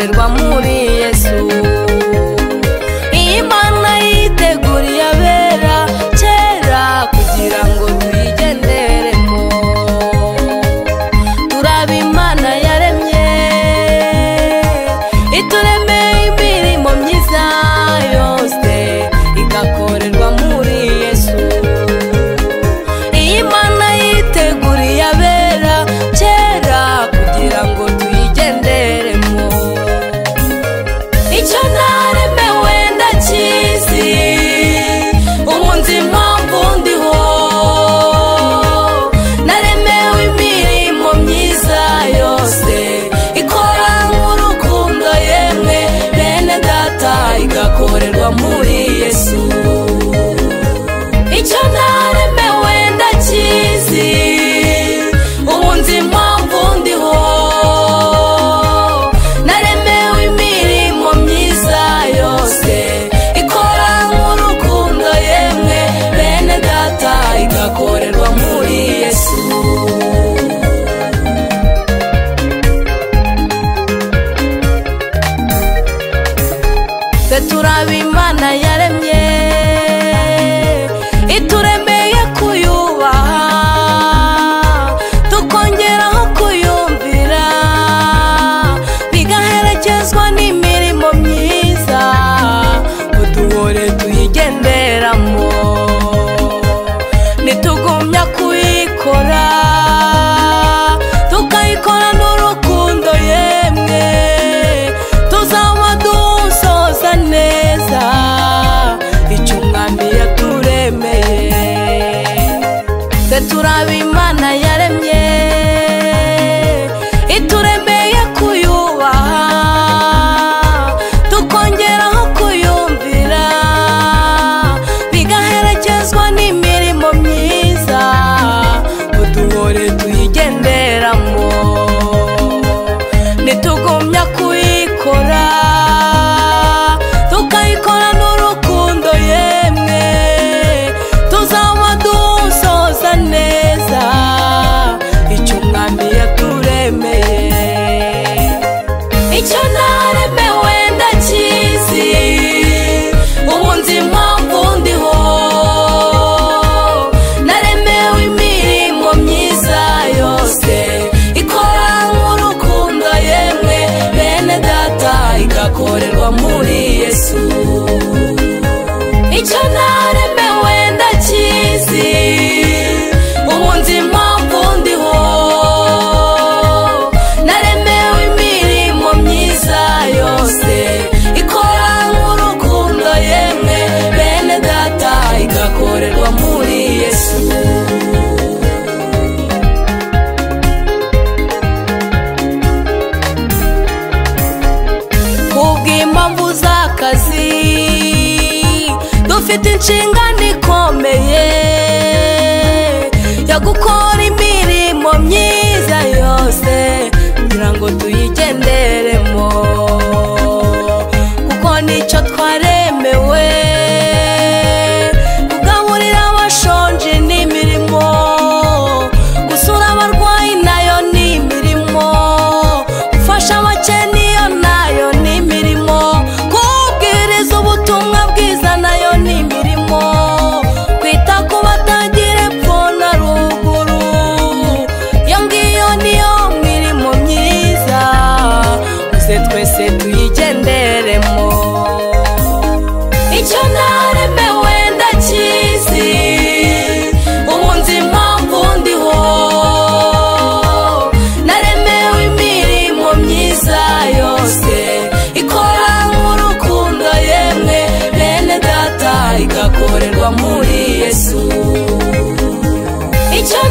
Igakorerwa muri Yesu. Iyi Mana yiteguriye abera kera kugira ngo tuyigenderemo. Turaba Imana yaremye, ituremeye imirimo myiza yose, igakorerwa muri Yesu. Iyi Mana yiteguriye abera kera kugira ngo tuyigenderemo. Icyo naremewe ndakizi, ubu nzi impamvu ndiho. Naremewe imirimo myiza yose, ikora nk'urukundo yemwe bene data, igakorerwa muri Yesu. Icyo naremewe ndakizi, ubu nzi impamvu ndiho. Naremewe imirimo myiza yose, ikora nk'urukundo yemwe bene data, igakorerwa muri Yesu. Twe turaba Imana yaremye, ituremeye kuyubaha, tukongeraho kuyumvira, bigaherekezwa n'imirimo myiza, uduhore tuyigenderamo. Nitugumya kuyikora, tukayikora n'urukundo yemwe, tuzaba dusoza neza icyo Umwami yaturemeye. Twe turaba Imana yaremye, ituremeye kuyubaha, tukongeraho kuyumvira, bigaherekezwa n'imirimo myiza, uduhore tuyigenderamo. Nitugumya kuyikora, tukayikora n'urukundo yemwe, tuzaba dusoza neza icyo Umwami yaturemeye. Icyo naremewe ndakizi, ubu nzi impamvu ndiho. Naremewe imirimo myiza yose, ikora nk'urukundo yemwe bene data, igakorerwa muri Yesu. Icyo naremewe ndakizi, ubu nzi impamvu ndiho. Naremewe imirimo myiza yose, ikora nk'urukundo yemwe bene data, igakorerwa muri Yesu. Kubw'impamvu z'akazi dufite inshingano ikomeye yo gukora imirimo myiza yose, kugira ngo tuyigenderemo, kuko nicyo twaremewe. Kugaburira abashonje ni imirimo, gusura abarwayi nayo ni imirimo, gufasha abakene iyo nayo ni imirimo, kubwiriza ubutumwa bwiza nayo ni imirimo, kwita ku batagira epfo na ruguru, iyo ngiyo niyo mirimo myiza, muze twese tuyigenderemo. Icyo naremewe ndakizi, ubu nzi impamvu ndiho. Naremewe imirimo myiza yose, ikora nk'urukundo yemwe bene data, igakorerwa muri Yesu. Icyo